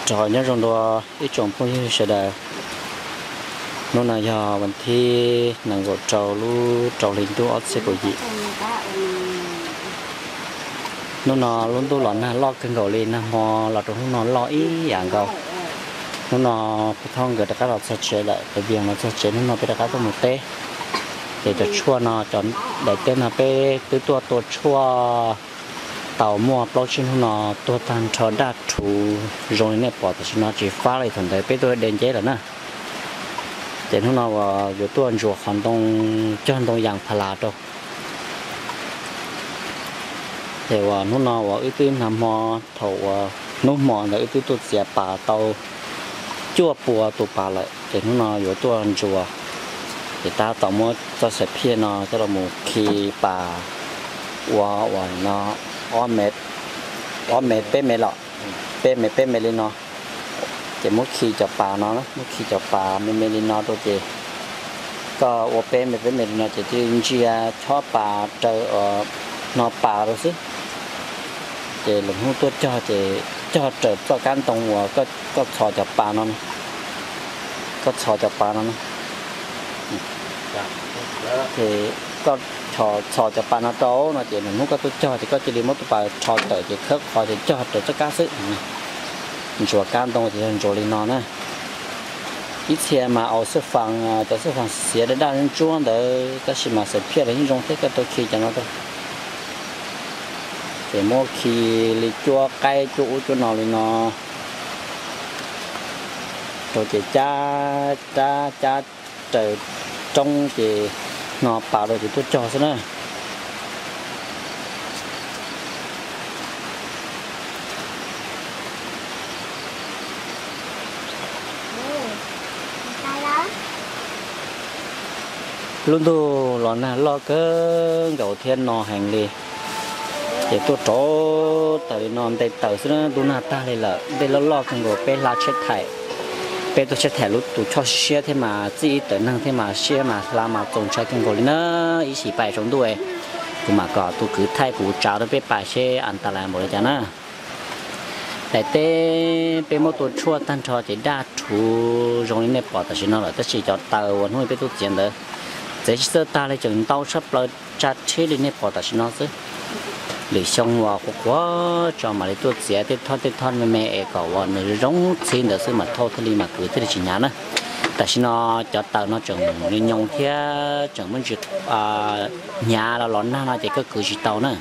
Rau qhov nyob zoo dua ib tsoom phooj ywg sawv daws. Hnub no yog vas thib nees nkaum rau lub rau hli ntuj ob txhiab kaum yim. Hnub no lub ntuj los nag loj kawg nkaus li, nag hmo los rau hnub no loj ib yam nkaus. Hnub no peb thauj nkawd rov qab los txog tsev lawm, peb vias los txog tsev, hnub no peb rov qab tuaj mus teb. Ces cov tshuaj no, cov daim teb no peb twb tuaj tua tshuaj tau muaj plaub tsib hnub no, tuag tag nrho daj rhuv zoo li nej pom tam sim no, tsis fab li thaum ntawd peb tuaj de nceb lawm na. Ces hnub no uas yuav tuaj ntsuas qhov ntoo, cog ntoo yas pha las rau. Ces uas hnub no uas wb twb nag hmo, thaum uas hnub hmo ntawd wb twb tuaj txiav pas tau cuaj pua tus pas lawm, ces hnub no yuav tuaj ntsuas. Ces tab tom muab txoj xaim phiaj no coj los mus khi pas ua uas no ob me, ob me peb me los, peb me peb me li no. Ces muab khi cov pas no, muab khi cov pas me me li no rau ces koj ua peb me peb me li no ces cia li ntsia chob pas raws no pas rau xwb. Ces lwm hnub tuaj cog ces cog raws txoj kab ntoo uas koj txhos cov pas no, koj txhos cov pas no. Ces koj txhos cov pas no rau no ces lwm hnub koj tuaj cog ces koj cia li muab tus pas rho tawm ces khawb qhov ces cog raws txoj kab xwb. Ntsuas kab ntoo ces yog ntsuas li no na. Ib txhia mas au xwb faas, cov xwb faas xiav daj daj ntsuab ntawd tab sis mas xaim phiaj los yeej zoo thiab, koj tau khi cov no rau. Ces muab khi li cuab qaib cuab ub cuab no li no rau ces cab, cab, cab raws roob ces no pas rau ces tuaj cog xwb na. Lub ntuj los nag loj kawg nkaus thiab no heev li, ces tuaj rau tawm li no nte taws xwb na, ntuj nag tag li lawm, dej loj loj kawg nkaus peb hla tsheb thaim. Peb tuaj tsheb thaim lub tus choj siab siab thiab mas txij ib tawm neeg thiab mas siab mas hla mas txaus ntshai kawg nkaus li na. Ib sim pais tsaus ntuj kuv mam kom tus kwv thaij kuv tsav rau peb pais seb an tas las npaum li cas na. Daim teb peb muab tua tshuaj tag nrho ces daj rhuv zoo li nej pom tam sim no lawm, tab sis cov taws uas hnub peb tuaj txiav ntawd txiav tsis txawj tag li, tseem ntau tshaj plaws tsa tsheb li nej pom tam sim no xwb. Lwm xyoo uas qhuav qhuav tso mam li tuaj txiav tej thoj tej thoj me me es kom uas nws zoo txhib ntawd xwb mas thauj thiaj li mas kwv thiaj li tsis hnyav na. Tam sim no cov taws no tseem nyoos thiab tseem muaj ntsis hnyav los los nag no ces koj kwv tsis tau na.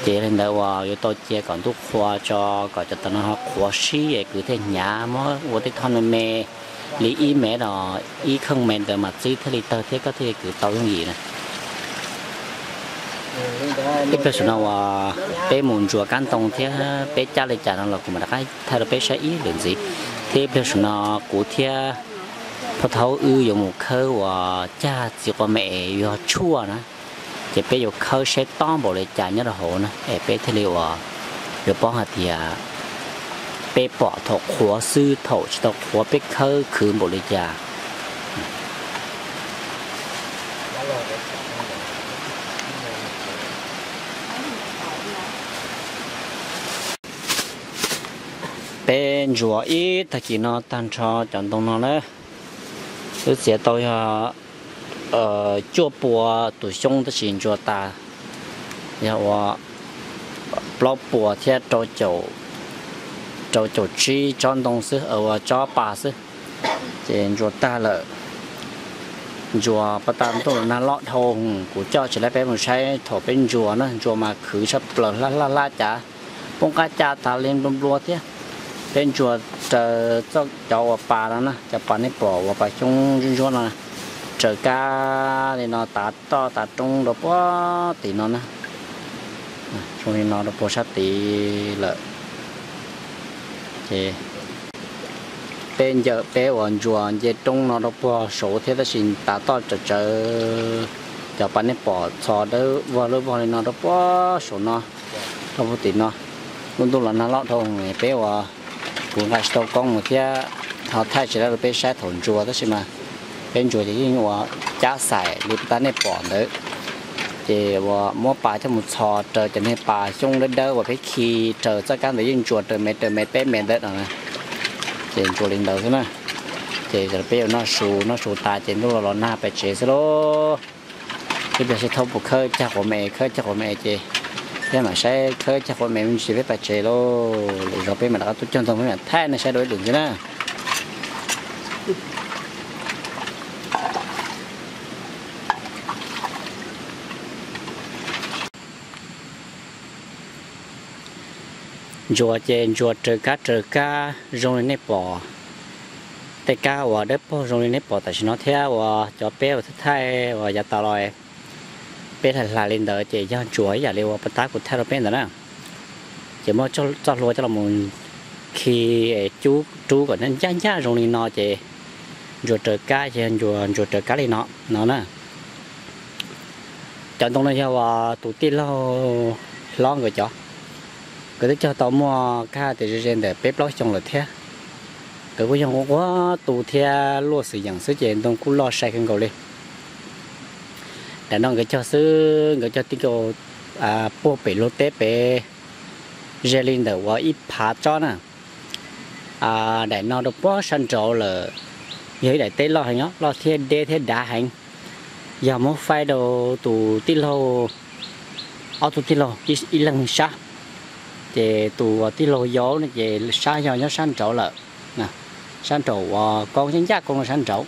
Ces yog li ntawd uas yuav tau cia kom ntuj qhua tso kom cov taws no ho qhuav sib es kwv thiaj hnyav, muab ua tej thoj me me li ib mev los ib kheej mev ntawd mas txib thiaj li tawg thiab koj thiaj li kwv tau yooj yim na. Ib pliag saum no uas peb mus ntsuas kab ntoo thiab peb cab li cas no los kuv mam rov qab thaij rau peb saib ib lwm ntxiv. Thiab ib pliag saum no kuv thiab pog thaub wb yuav mus khawb uas cag txiv quav me es yog tshuaj na. Ces peb yuav khawb saib tob npaum li cas nyob rau hauv na es peb thiaj li uas yuav paub hais tias peb pom thaum qhuav xwb, thaum tsis tau qhuav peb khawb khwv npaum li cas. Peb ntsuas ib tag kis no tag nrho cov ntoo no na, twb txiav tau yog cuaj pua tus xyoob tab sis ntsuas tas yog ua plaub puas thiab rau caum tsib tsob ntoo xwb, ua tsob pas xwb. Ces ntsuas tag lawm. Ntsuas pas tas ntuj los nag loj dhau, kuv coj tsis laib peb mus saib thaum peb ntsuas na, ntsuas mas khwv tshaj plaws, hlab hlab hlab cav, poob qab caj tas li nplua nplua thiab. Peb ntsuas raws txoj cov uas pas no na, cov pas nej pom uas pas xyoob ntsuab ntsuab no, raws kab li no tav toj tav roob rau puag tim no na. Zoo li no rau puag sab tid lawm. Ces peb ncaws peb uas ntsuas nce roob no rau puag saud thiab tab sis tav toj tsawv tsawv, cov pas nej pom txhos dawb vog lub vog li no rau puag saud no, rau puag tim no. Lub ntuj los nag loj dhau, peb uas kuv nqa tsis tau koob mus thiab ho thaij tsis laib rau peb saib thaum ntsuas tab sis mas peb ntsuas ces yeej ua cab xaim li pas tas nej pom ntawd. Ces uas muab pas coj mus txhos raws cov niag pas xyoob dawb dawb uas peb khi raws txoj kab ntawd yeej ntsuas raws me raws me peb me ntawd no na. Ces ntsuas li ntawd xwb na. Ces peb yuav noj su, noj su tas ces ntuj los los nag pais tsev xwb lauj. Ib pliag seb thaub puas khawb cag quav me, khawb cag quav me ces peb mam saib khawb cag quav me me ntsis peb pais tsev lauj. Lwm zaus peb mam rov qab tuaj cog ntoo peb mam thaij nej saib dua ib lwm ntxiv na. Ntsuas ces ntsuas raws kab raws kab zoo li nej pom. Tej kab uas dawb paug zoo li nej pom tam sim no thiab uas cov peb uas thaij thaij uas yav tas los peb hlais hlais li ntawd ces yog ntsuas ib yam li uas puag ta kuv thaij rau peb ntawd na. Ces muab txoj hlua coj los mus khi cub rub kom ncaj ncaj zoo li no ces ntsuas raws kab ces yog ntsuas raws kab li no no na. Cov ntoo no yog uas tus tij laug hlob nkawd cov, nkawd twb cog tau muaj kab tias ze ze ntawm peb plaub xyoo lawm thiab. Nkawd kuj yog nquag nquag tu thiab luaj xwm yeem xwb ces ntoo kuj loj sai kawg nkaus li. Daim no nkawd cog xwb, nkawd cog tij nkaus puag pem luag teb pem ze li ntawm uas ib phav tsob na. Daim no rau puag sab nraud lawm, yog ib daim teb loj heev os, loj thiab deb thiab dav heev. Yog muab faib rau tus tij laug, ob tug tij laug ib leeg sab, ces tus tij laug yau no ces sab yog nyob sab nraud lawm. Sab nraud uas koob ncaj ncaj koob sab nraud,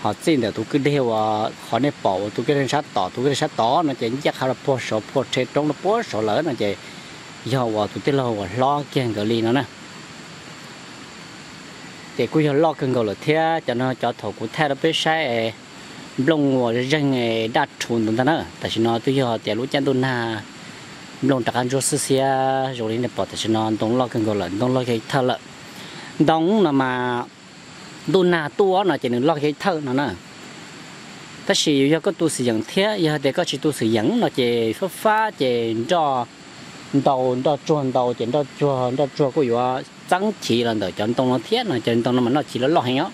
ho txij ntawm tus kwj deg uas qhov nej pom uas tus kwj deg sab tod, tus kwj deg sab tod no ces ncaj qha rau puag saud, puag rhe roob rau puag saud lawm no ces yog uas tus tij laug uas hlob kiag nkawd li no na. Ces kuj yog loj kawg nkaus lawm thiab. Cov no cov thaum kuv thaij rau peb saib nplooj uas zeeg daj rhuv ntawd ntag na. Tam sim no twb yog tias lub caij ntuj nag, nplooj rov qab ntsuab xiab xiab zoo li nej pom tam sim no. Ntoo loj kawg nkaus lawm, ntoo loj kiag ib thawj lawm. Ntoo no mas ntuj nag tuaj no ces nws loj kiag ib thawj no na. Tab sis yus yog koj tu xwm yeem thiab, yog tias koj tsis tu xwm yeem no ces fab fab ces nroj ntau, nroj tsuag ntau ces nroj tsuag, nroj tsuag kuj yuav txeeb chiv los ntawm cov ntoo no thiab no. Cov ntoo no mas noj chiv loj loj heev os,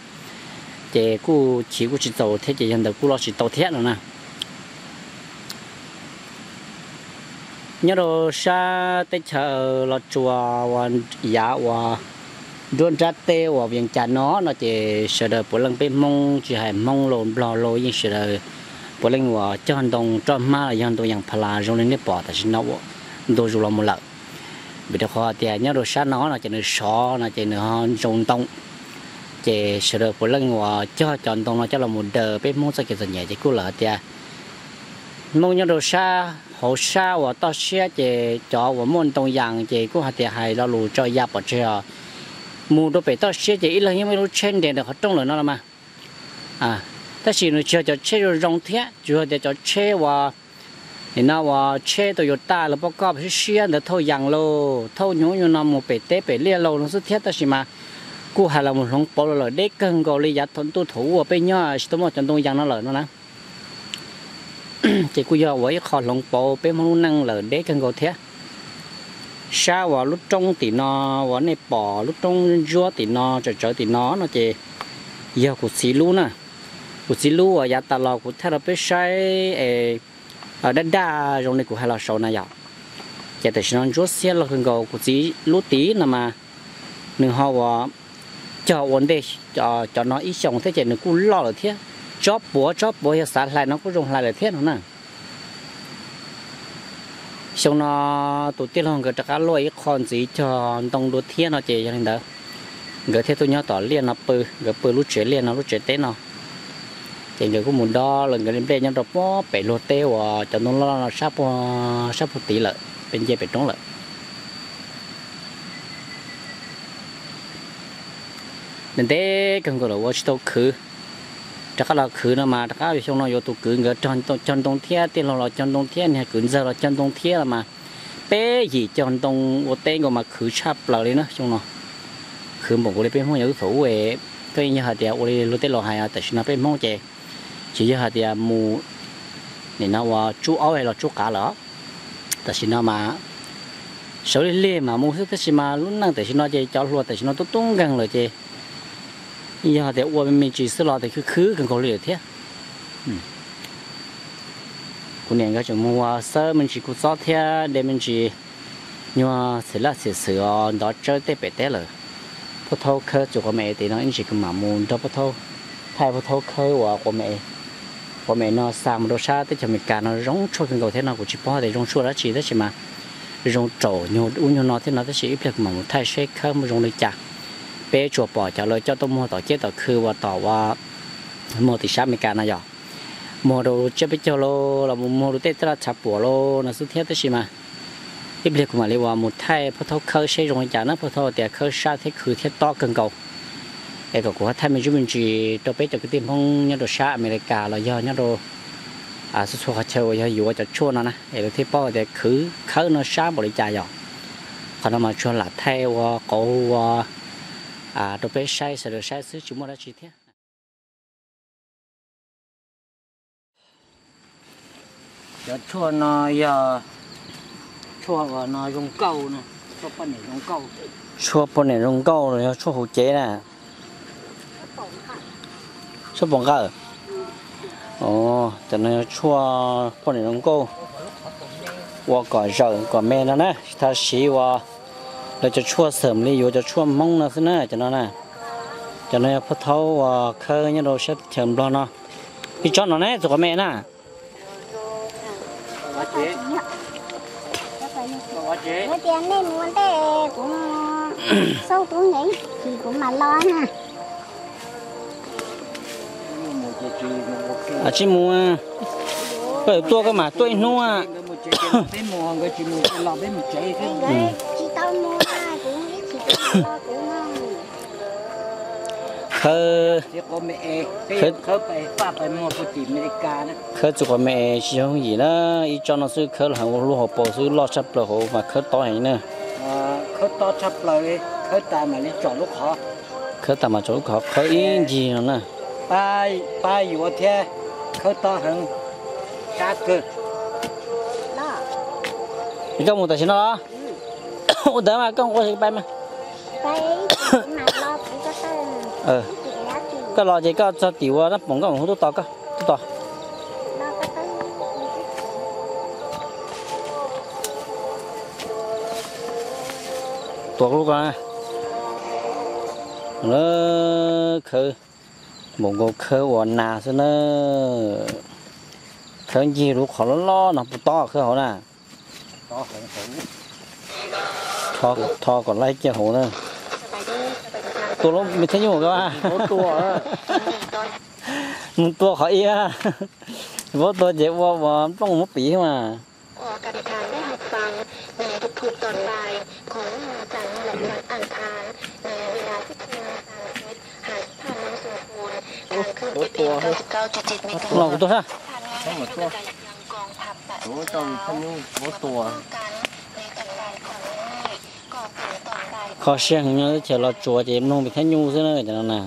ces kuj chiv kuj tsis txaus thiab ces yog ntawd kuj loj tsis tau thiab no na. Nyob rau sab teb chaws Los Tsuas uas yav uas nruab nrab teb uas Vias Cas no no ces sawv daws puav leej peb Hmoob tsis hais Hmoob los Nplog los yeej sawv daws puav leej uas cog ntoo roj hmab los yog ntoo yas pha las zoo li nej pom tam sim no uas ntu zus los mus lawm. Vim rau qhov tias nyob rau sab no no ces nws sov no ces nws ho zoo ntoo, ces sawv daws puav leej uas cog cov ntoo no coj los mus daws peb Hmoob txoj kev txom nyem ces kuj lawm hais tias Hmoob nyob rau sab hauv sab uas toj siab ces cov uas muaj ntoo yas ces kuj hais tias hais lo lus tso ya pov tseg os. Mus rau pem toj siab ces ib leeg yeej muaj ib lub tsheb nres ntawm qhov rooj lawm no los mas. Tab sis nws tsis yog cov tsheb zoo zoo thiab, tsuas yog tias cov tsheb uas nim no uas tsheb Toyota los poj koj siab siab ntawd thauj yas lauj, thauj nyuv nyuv no mus pem teb pem liaj lauj no xwb thiab. Tab sis mas kuj hais los mus hloov pauv los lawm deb kawg nkaus li yav thaum ntuj thaum ub uas peb nyob tsis tau muaj cov ntoo yas no lawm no na. Ces kuj yog ua ib qho hloov pauv peb Hmoob lub neej lawm deb kawg nkaus thiab. Sab uas lub roob tim no uas nej pom lub roob ntsuab tim no tsawv tsawv tim no no ces yog kuv txiv lub na. Kuv txiv lub uas yav tas los kuv thaij rau peb saib es daj daj zoo li kuv hais los saud na yom. Ces tam sim no ntsuab xiab loj kawg nkaus, kuv txiv lub tid no mas nws ho uas cog ua ntej cov no ib xyoos thiab ces nws kuj loj lawm thiab. Tsob puav tsob puav yog xav hlais no kuj zoo hlais lawm thiab no na. Xyoo no tus tij laug nkawd rov qab luaj ib qho ntxiv cog ntoo dua thiab no ces yog li ntawd nkawd thiaj tuaj nyob tom liaj no pw, nkawd pw lub tsev liaj no lub tsev teb no. Ces nkawd kuj mus dob lawv nkawd li nplej nyob rau puag pem luag teb uas cov ntoo loj no sab puag tid lawm, pem nce pem roob lawm. Ntev ntev kawg nkaus lawm ua tsis tau khwv. Rov qab los khwv no mas rov qab xyoo no yuav tus kwv nkawd cog ntoo thiab, tij laug los cog ntoo thiab, niag kwv ntxawg los cog ntoo thiab los mas peb yim cog ntoo ua teb nkaus mas khwv tshaj plaws li na xyoo no. Khwv npaum nkaus li peb Hmoob yav thaum ub. Koj yeej yog hais tias ua li luag tej laus hais tam sim no peb Hmoob ces tsis yog hais tias mus nim no ua tsub aub los tsub qav lawm. Tam sim no mas sawv lig lig mas mus xwb, tab sis mas lub neej tam sim no ces cov hluas tam sim no tub tub nkeeg lawm ces yog tias ua me ntsis xwb los tias khwv khwv kawg nkaus li lawm thiab. Kuv niam nkawd tseem mus ua xawb me ntsis kuj txob thiab de me ntsis nyuag txhim laj txhim xwm os ntov tsawb tej pem teb lawm. Pov thaub khawb txug quav me es no ib ntsis kuv mam mus nrog pov thaub, thaij pov thaub khawb uas quav me, quav me no xa mus rau sab teb chaws Amelikas no zoo tshuaj kawg nkaus thiab no. Kuv tsis paub tias zoo tshuaj dab tsi tab sis mas zoo raum nyuag ub nyuag no thiab no, tab sis ib pliag kuv mam mus thaij seb khawb muaj zoo li cas. Peb tsuas pom cov lawv coj tuaj muag tom ciaj tom khw uas tom uas muag tim sab Amelikas no yog muag rau tsiab peb caug lauj, los mus muag rau tej taj laj tshav puam lauj no xwb thiab, tab sis mas ib pliag kuv mam li uas mus thaij pov thaub khawb seb zoo li cas na, pov thaub tias khawb sab thiab khwv thiab tob kawg nkaus. Es kom kuv ho thaij me ntsis me ntsis rau peb cov kwv tij Hmoob nyob rau sab Amelikas los yog nyob rau txhua txhua qhov chaw uas yog yuav cov tshuaj no na, es lawv thiaj paub tias khwv khawb no sab npaum li cas yom. Qhov no mas tsuas lam thaij ua qauv ua rau peb saib sawv daws saib xwb tsis muaj dab tsi thiab. Cov tshuaj no yog tshuaj uas no zoo nkauj, tshuaj poj niam zoo nkauj, tshuaj poj niam zoo nkauj los yog tshuaj hauv cev na, tshuaj pom nqawm. Cov no yog tshuaj poj niam zoo nkauj, ua kom zawm kom me no na, tsis tas siv uas lawv cov tshuaj xwm li yuav cov tshuaj Hmoob no xwb na cov no na. Cov no yog pov thaub uas khawb nyob rau sab teb chaws Nplog no. Ib tsob no ne txug quav me na. Tias nej mus ua ntej kuv xauj tub nkev, kuv mam los na. Tsis mus, koj tuaj koj mam tuaj ib hnub. Khawb, khawb txug quav me tsis yooj yim na, ib tsob no xwb khawb los heev ua lub hauv paus xwb loj tshaj plaws hauv mas khawb tob heev na. Khawb tas mas tso lub khov khawb ib ncig no na. Pab yuav thiab khawb tob heev, sab kawg. Koj mus tam sim no los? Ua ntawd mas koj ua pais mas. Koj los ces koj txog tim ua Nab Poom koj mus hu tuaj tos koj tuaj tos. Tua lub ko, khawb npaum nkaus khawb ua nas xwb na. Khawb ncig lub qhov loj loj no puas tob khawb hauv na. Tho kom laib kiag hauv na. Tua lub me thiab nyuj ko. Mus tua qhov ib, vauv tua ces ua ua nplooj muab piv mas. Los kuv tua sab. Kho siab heev no, chaw los tsuav ces mloog pem thab nyuj xwb na cov no na.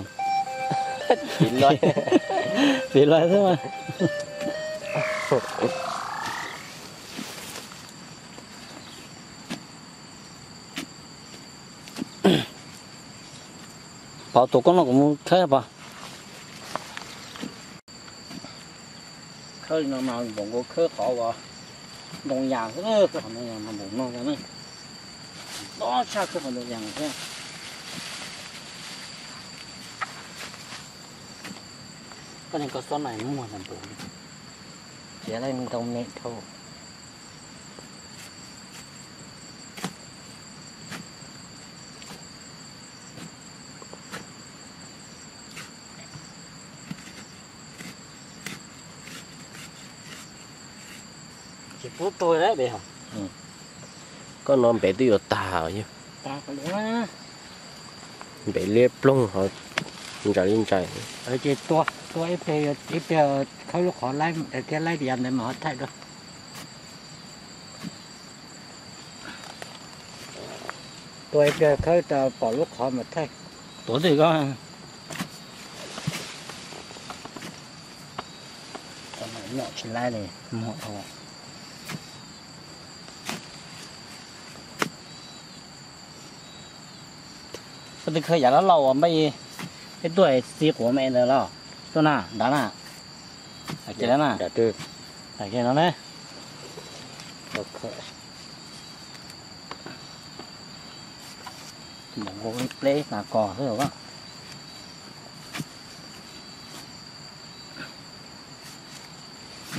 Piv lais xwb mas. Pov tua koob no kuv mus khawb pov. Khawb no mas npaum nkaus khawb qhov uas ntoo yas xwb, khawb qhov ntoo yas mas npaum no na. Tob tshaj khawb qhov ntoo yas thiab. Koj niag koj xob nais muag npaum, tiav lawm ntoo me dhau. Tsis pub tuag pem hov. Koj no npem twb yuav tag yog. Npem liab ploog hov, ntsais li ntsais. Ces tua, tua ib pliag, ib pliag khawb lub qhov laib thiab laib tias ntawd mas ho thaij dua. Tua ib pliag khawb pom lub qhov mas thaij. Tuav twg ko. Nyom tsis laib li, muag dhau. Koj twb khawb yav loj loj uas npaj ib tuaj txi quav me ntawd los tuaj na, nrad na. Ces na, no ne. Mus nkaus li pleb tas kos xwb os.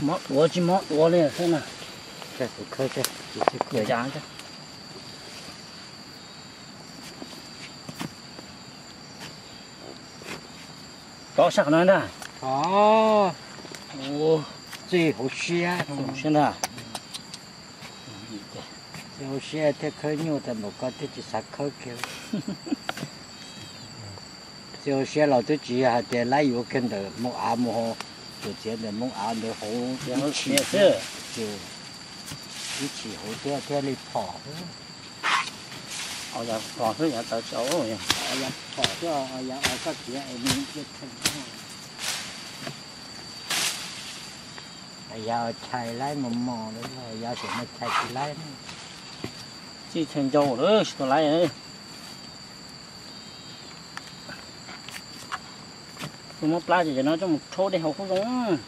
Mob duav tsis mob duav li xwb na. Tov sab qhov no ntag. Txij hauv siab, hauv siab ntag. Txij hauv siab thiaj khawb nyuaj tas npaum ko thiaj tsis xav khawb kiag. Txij hauv siab los twb tsis yog hais tias laib yuav kiag ntawm moos av mus, tsuas txiav ntawm moos av ntawd hauv ib tshim xwb, ib tshim hauv thiab thiaj li phom xwb. Yav phom xwb, yav tawv tsis, yav phom xwb, yav koj txiav es nws cia theem. Yav chais laib mos mos, yav xyem no chais tsis laib. Txij txhia ncau lawm tsis tau laib. Tus muab plab ces no coj mus rhaub dej haus kuj zoo.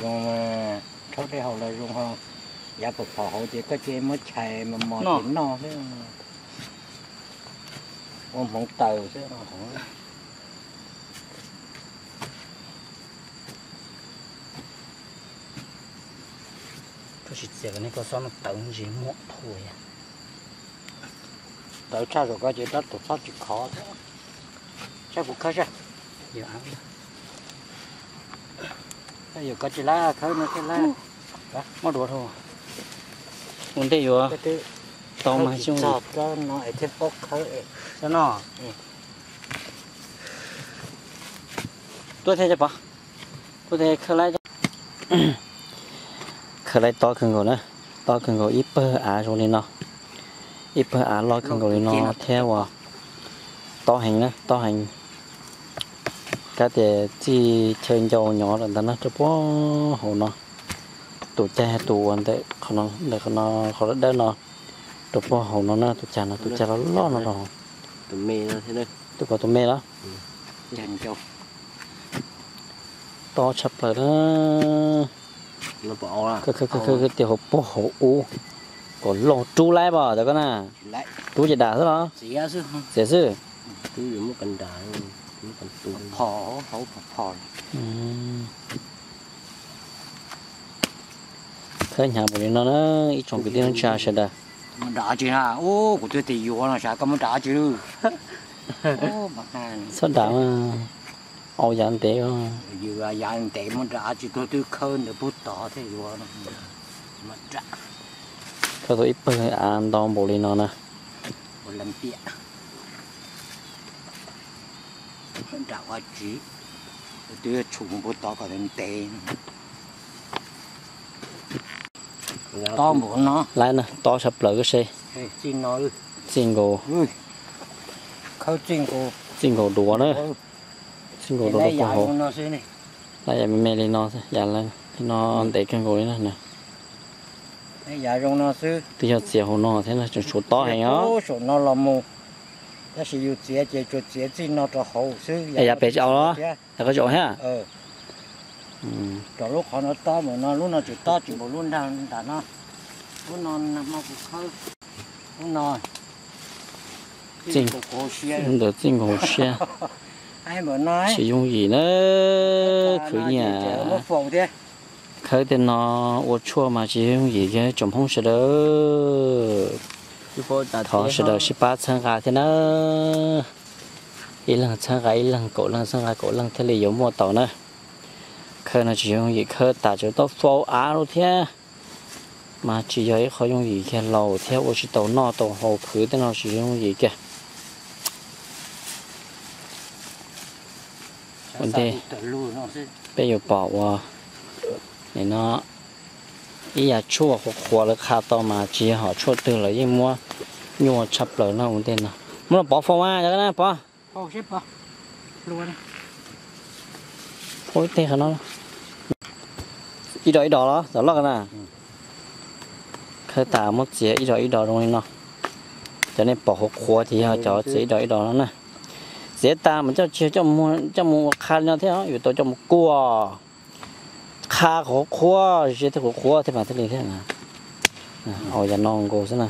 Zoo, rhaub dej haus los zoo ho. Yav phom phom hauv ces koj cia muab chais mos mos ces noj xwb. Ua hmoov taws xwb. Koj tsis txiav kom nej koj xob no tawv ntsis muaj thuv. Tawv tshaj zaum ko ces rab tus txhob tsis khov thiab. Saib kuv khawb saib. Yog koj tsis laib khawb no thiaj laib. Muab duav dhau. Ua ntej yuav tau mas xyoo no es thiaj paub khawb es no. Tuaj thiaj cov pov, tuaj thiaj khawb laib. Khawb laib tob kawg nkaus na, tob kawg nkaus ib pawg av zoo li no, ib pawg av loj kawg nkaus li no thiab uas tob heev na, tob heev. Kav tias txij chaw ncau nyob lawm ntag na, rau puag hauv no. Tus cag tus uas ntawm qhov no, ntawm qhov no, qhov dawb dawb no, rau puag hauv no na, tus cag no, tus cag loj loj no rau hauv. Tus pom tus me los? Tob tshaj plaws na. Khawb tias hauv puag hauv ub, kom loj rub laib pom cov ko na. Rub ces dam xwb los? Txiav xwb. Khawb hnyav npaum li no na, ib tsoom kwv tij neej tsa sawv daws. Tsis, kuv twb tias yuav no, koj muab dam tsis lwj. Txhob dam, au yav ntev. Yav ntev muab dam tsis tuag twb khawb ntawd pug tod thiaj yuav. Khawb tau ib pawg av ntau npaum li no na. Dam ua tsis, twb tshum pug tod kom ntev. Tob npaum no. Laib na, tob tshaj plaws koj seb. Txij nkaus, txij nkaus duav na. Txij nkaus duav rau puag hauv. Laib yav me me li no, yav li no ntev kawg nkaus li na. Twb yog txiav hauv no thiab na, tseem tshuav tob heev os. Saum no los mus, tab sis yus txiav ces tsuas txiav txij no rau hauv xwb. Yav pem tsis au los? Yav ko tsis au thiab. Rau lub qhov no tob npaum no, lub no tseem tob tsis npaum lub nram no. Lub no hmo kuv khawb, lub no ntawd txij nkaus hauv siab. Tsis yooj yim na, khwv nyiam. Khawb tej no ua tshuaj mas tsis yooj yim kiag tsoom Hmoob sawv daws. Thov sawv daws sib pab txhawb nqa thiab na. Ib leeg txhawb nqa ib leeg, kaum leej txhawb nqa kaum leej thiaj li yuav muaj tau na. Khawb no tsis yooj yim, khawb tas tseem tau faus av lawm thiab. Mas tsis yog ib qho yooj yim kiag, laus thiab ua tsis tau noj tau haus, khwv tej no tsis yooj yim kiag. Ua ntej peb yuav pom ua, nim no ib yam tshuaj qhuav qhuav lawv qha tau mas tsis yog hom tshuaj twg lawv yeej muab nyuaj tshaj plaws no ua ntej no. Muab los pov faus mas cov na pov. Faus ib teg qhov no. Ib dos ib dos los tom loj na. Khawb tas muab txiav ib dos ib dos zoo li no. Cov nej pom qhuav qhuav ces yog cov txiav ib dos ib dos no na. Txiav tas mas coj tsis, coj mus ua qha li no thiab, yuav tau coj mus kuaj. Qha qhuav qhuav, ze tej qhuav qhuav thiab mas thiaj li thiab. Au, yam no nkaus xwb na.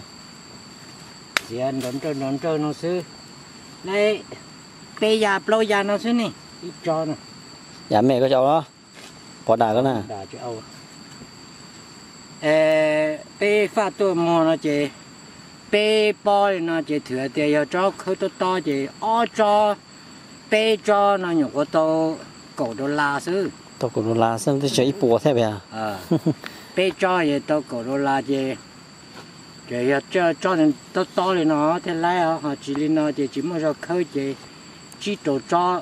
Txiav nrov nrawj nrov nrawj no xwb. Peb ya plaub ya no xwb ne, ib tsob no. Yam me koj tsis au los? Pov dam koj na. Peb faj tuaj muag no ces peb pob li no ces thwm tias yog tsob khawb tob tob ces ob tsob, peb tsob no nyuam qhuav tau kaum dollar xwb. Tau kaum dollar xwb, twb tsis ib puas thiab. Peb tsob es tau kaum dollar ces, ces yog tsob tob tob li no thiaj laib, ho tsis li no ces tsis muaj zog khawb ces tsib rau tsob,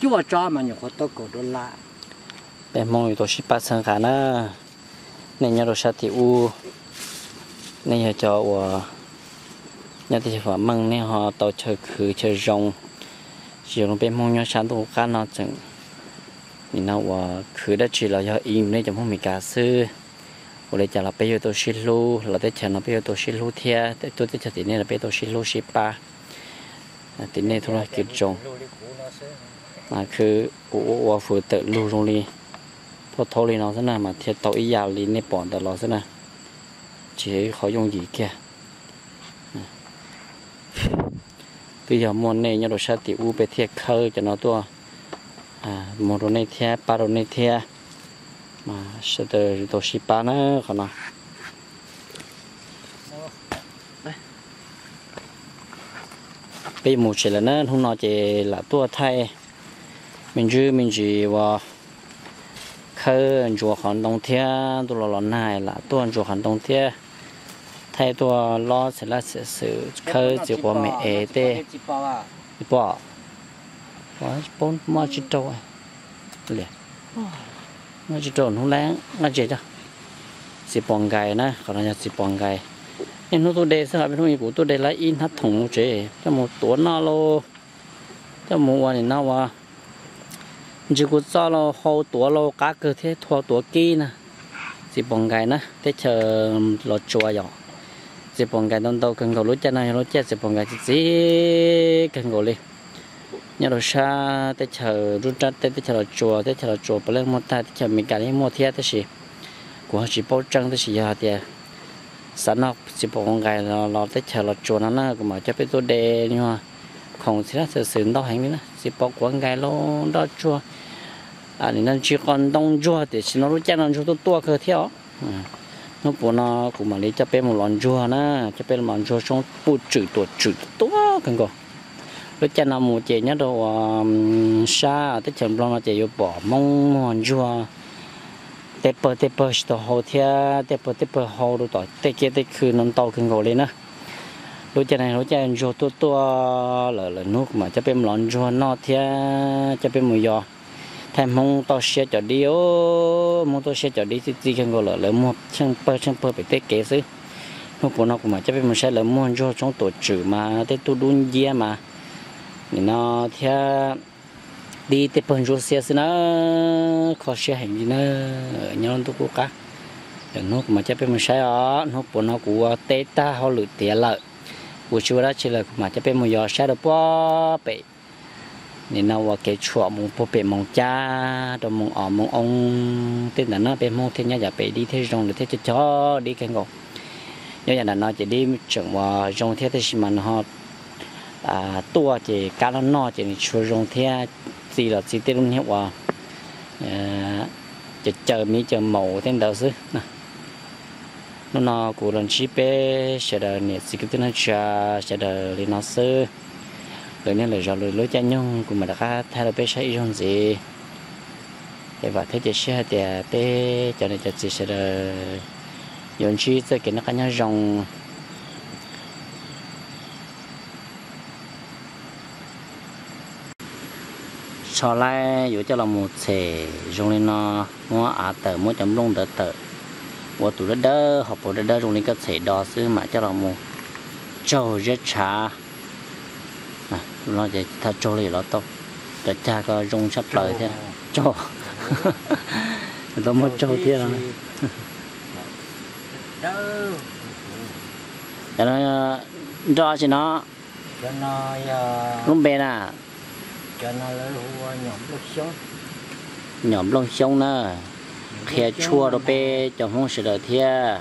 cuaj tsob mas nyuam qhuav tau kaum dollar. Peb Hmoob yuav tau sib pab txhawb nqa na. Nej nyob rau sab tim ub, nej yog cov uas nyob teb chaws vam meej, nej ho tau chaw khwv chaw zoo. Tsis zoo li peb Hmoob nyob sab ntuj qab no tseem, nim no uas khwv dab tsi los yog ib nej cov Hmoob Meskas xwb. Ua li cas los peb yuav tau sib hlub, los teb chaws no peb yuav tau sib hlub thiab, tuaj teb chaws tim nej los peb tau sib hlub sib pab. Tim nej tub laj kws tsoom, mas khwv ua ua fwv tawm lug zoo li phauj thaub li no xwb na mas thiaj tau ib yam li nej pom ntawd los xwb na, tsis yog ib qho yooj yim kiag. Twb yog muaj nej nyob rau sab tim ub peb thiaj khawb cov no tuaj muag rau nej thiab pab rau nej thiab. Mas sawv daws tau sib pab na qhov no. Peb yuav mus tsev lawm na, hnub no ces lam tuaj thaij me ntsis me ntsis uas khawb ntsuas qhov ntoo thiab, ntuj los los nag lam tuaj ntsuas qhov ntoo thiab, thaij tuaj lob txhia laj txhia xwm khawb txiv quav me es tej. Pom, pom muaj tsib rau, muaj tsib rau hnub lab nqaj ntses coj. Txiv pos nkais na, qhov no yog txiv pos nkais. Niaj hnub tuaj de xwb, ho peb hnub kuv tuaj de lawm ib hnab thoom mus tsev coj mus tuav noj lauj, coj mus ua nim no ua ntsis kuv txoj lauj, hau tuav lauj, qab kawg thiab, thua tuav kib na. Txiv pos nkais na, teb chaws Los Tsuas yom. Txiv pos nkais ntau ntau kawg nkaus, lub caij no yog lub caij txiv pos nkais txi txiv kawg nkaus li. Nyob rau sab teb chaws rub rab tej teb chaws Los Tsuas, teb chaws Los Tsuas puav leej muaj tag, teb chaws Amelikas yeej muaj thiab, tab sis kuv ho tsis paub tseeb, tab sis yog hais tias xav noj txiv pos nkais los teb chaws Los Tsuas no na, kuv mam coj peb tuaj de nyuag khoom txhia laj txhia xwm ntau heev li na, txiv pos quav nkais lauj, nroj tsuag, nim no ntsis qos ntoo ntsuag, tiam sis no lub caij no ntsuag tuaj tuaj kawg thiab os. Hnub puas no kuv mam li coj peb mus los ntsuag na, coj peb los ntsuag soob puj tswm tuam tswm tuaj kawg nkaus. Lub caij no mus ces nyob rau uas sab teb chaws Nplog no ces yuav pom Hmoob muag ntsuag tej pawg tej pawg tsis tau hau thiab, tej pawg tej pawg hau rau tom tej kiab tej khw no ntau kawg nkaus li na. Lub caij no lub caij ntsuag tuaj tuaj lawm, lwm hnub kuv mam coj peb mus los ntsuag noj thiab coj peb mus yos. Thaij Hmoob toj siab cov dib, Hmoob toj siab cov dib txi txi kawg nkaus lawm, lawv muag tsheej pawg tsheej pawg pem tej kev xwb. Hnub puas no kuv mam coj peb mus saib lawv muag ntsuag tshoob tuam tswm mas tej tug dub nciab mas nim no thiab dib tej pawg ntsuab xiab xwb na, kho siab heev li na. Nyob ntuj qub qab, lwm hnub kuv mam coj peb mus saib os. Hnub puas no kuv ua teb tag hauj lwm tiav lawm, kuv tsis ua dab tsi lawm, kuv mam coj peb mus yos saib rau puag pem. Nim no ua kev tshuam mus puag pem Moos Cab rau Moos Os Moos Oo tej ntawd na, peb Hmoob thiaj nyob yam pem dib thiaj zoo lawm thiab, cog cog dib kawg nkaus. Nyob yam nram no ces dib tseem ua zoo thiab, tab sis mas nws ho tuaj ces kab loj noj ces nws tsis tshua zoo thiab, txi los txi tej lub niag uas caws caws miv caws maum tej ntawd xwb. Hnub no kuv los ntsib peb sawv daws niam txiv kwv tij neej tsa sawv daws li no xwb. Lwm niaj lwm zaus lwm lub caij nyoog kuv mam rov qab thaij rau peb saib ib zaug ntxiv. Es vam thiab cia siab hais tias peb cov niam cov txiv sawv daws yuav ntsib txoj kev noj qab nyob zoo. Tsho laib yuav coj los mus txhem zoo li no, muab av tawm, muab cov nplooj ntawd tawm, ua tus dawb dawb, hauv paus dawb dawb zoo li koj txhem do xwb mam coj los mus tsaug ziab tshav. Los ces thaum tsaug li los tau, cov cag ko zoo tshaj plaws thiab. Tsaug, tau muab tsaug thiab. Nroj tsi no? Lub npe na? Nyom Nplooj Xyoob na. Qhia tshuaj rau peb cov Hmoob sawv daws thiab.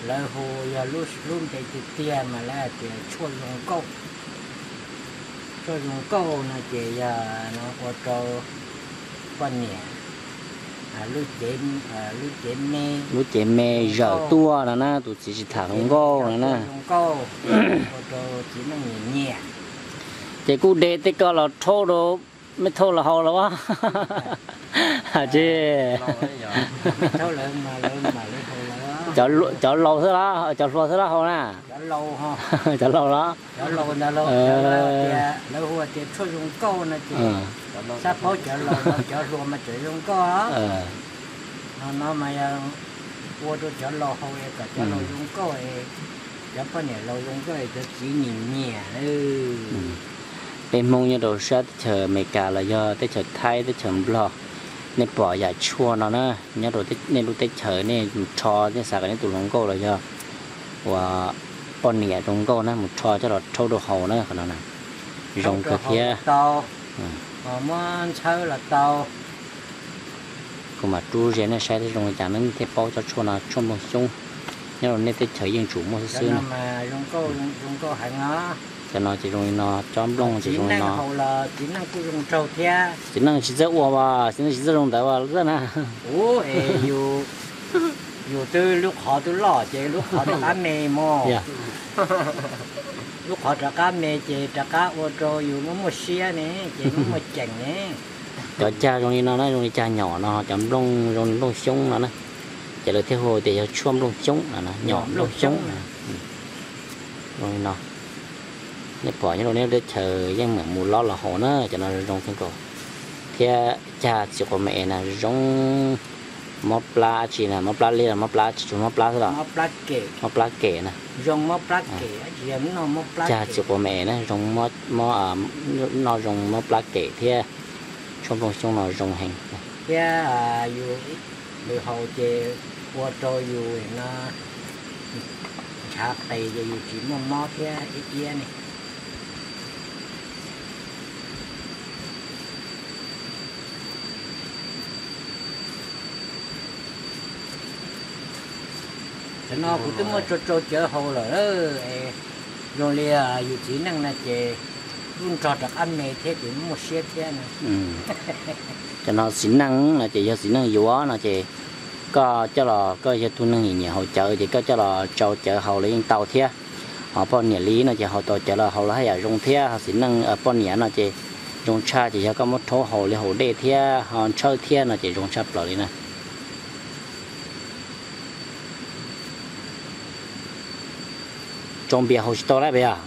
Lawv hu yog lub npe tiag tiag mas lawv hais tias tshuaj zoo nkauj. Tshuaj zoo nkauj no ces yog no ua rau poj niam lub cev me, lub cev me zawm tuaj no na, tus txiv tsis tham hluas nkauj no na. Zoo nkauj, ua rau txiv neej nyiam nyiam. Ces kuj de tej ko los rhaub rau me thauj los haus los as. Tsis, cov laus xwb los, cov hluas xwb los haus na? Cov laus los? Cov laus ntawd, lawv hu tias tshuaj zoo nkauj no ces xab paub cov laus, cov hluas mas tseem zoo nkauj. No no mas yog ua rau cov laus haus es kom cov laus zoo nkauj, cov poj niam laus zoo nkauj es cov txiv nyiam nyiam. Peb Hmoob nyob rau sab teb chaws Amelikas los yog teb chaws Thaib, teb chaws Nplog, nej pom yam tshuaj no na, nyob rau nej lub teb chaws nej mus rho, nej xav kom nej tus hluas nkauj los yog uas poj niam zoo nkauj na, mus rho coj los rhaub rau haus na, qhov no zoo kawg thiab. Muab ntxhawb los tau. Kuv mam rub ze nej saib thiab zoo li cas nej thiaj paub cov tshuaj no, tshuaj nplooj xyoob nyob rau nej teb chaws yeej tsum muaj xwb xwb na. Cov no ces zoo li no, cov nplooj ces zoo li no. Txiv neej tsis txawj ua as, txiv neej tsis txawj zoo ntawd as na. Yus twb lub qhov twb loj ces lub qhov rov qab me mog. Lub qhov rov qab me ces rov qab ua rau yus muaj muaj siab ne, ces muaj muaj ceem ne. Cov cag zoo li no na, zoo li cag nyom no, cov nplooj zoo li nplooj xyoob no na, ces lawv thiaj hu tias yog tshuaj nplooj xyoob no, nyom nplooj xyoob no. Zoo li no, nej pom nyob rau nej teb chaws yeej meem mus lob los haus na, cov no zoo kawg nkaus. Thiab cag txiv quav me es na zoo, mob plab tsi na, mob plab liab los mob plab tsi, tsuas mob plab xwb los? Mob plab kem na. Cag txiv quav me es na, noj zoo mob plab kem thiab tshuaj nplooj xyoob no zoo heev. Thiab yus haus ces ua rau yus no ntshav qes ces yus tsis muaj mob thiab ib iab ne. Cov no kuv twb muab rau rau cawv haus lawm, zoo li yus txiv neej no ces lub nrog rov qab me thiab ces muaj siab thiab no. Cov no txiv neej no ces yog txiv neej yuav no ces koj coj los, koj yog tus neeg nyiam haus cawv ces koj coj los tsau cawv haus los yeej tau thiab. Ho poj niam li no ces haus tau cawv los haus los haj yam zoo thiab. Ho txiv neej poj niam no ces zoo tshaj ces yog koj muab rhaub haus li haus dej thiab ho ntshawb thiab no ces zoo tshaj plaws li na. Tsau npias haus tsis tau lawm puas yog?